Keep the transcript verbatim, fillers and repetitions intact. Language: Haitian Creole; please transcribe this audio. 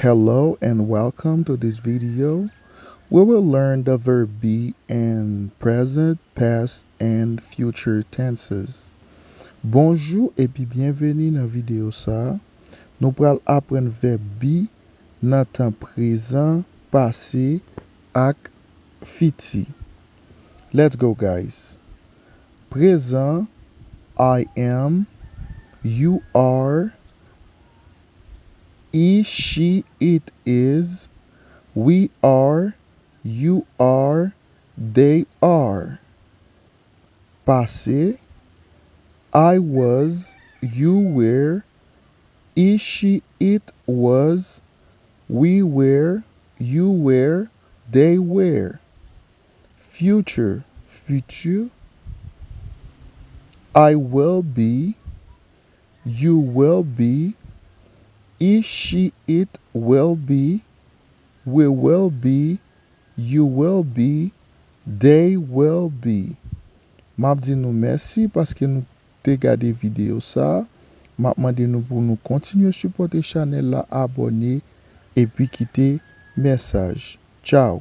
Hello and welcome to this video. We will learn the verb be in present, past, and future tenses. Bonjou epi byenveni nan videyo sa a. Nou pral aprann vèb be nan tan prezan, pase, ak fiti. Let's go, guys. Prezan, I am, you are, he, she, it is, we are, you are, they are. Pase, I was, you were, he, she, it was, we were, you were, they were. Future, futur. I will be, you will be, he, she, it will be, we will be, you will be, they will be. M ap di nou mèsi paske nou te gade videyo sa a. M ap mande nou pou nou kontinye sipòte chanèl la, abòne, epi kite mesaj. Tchao!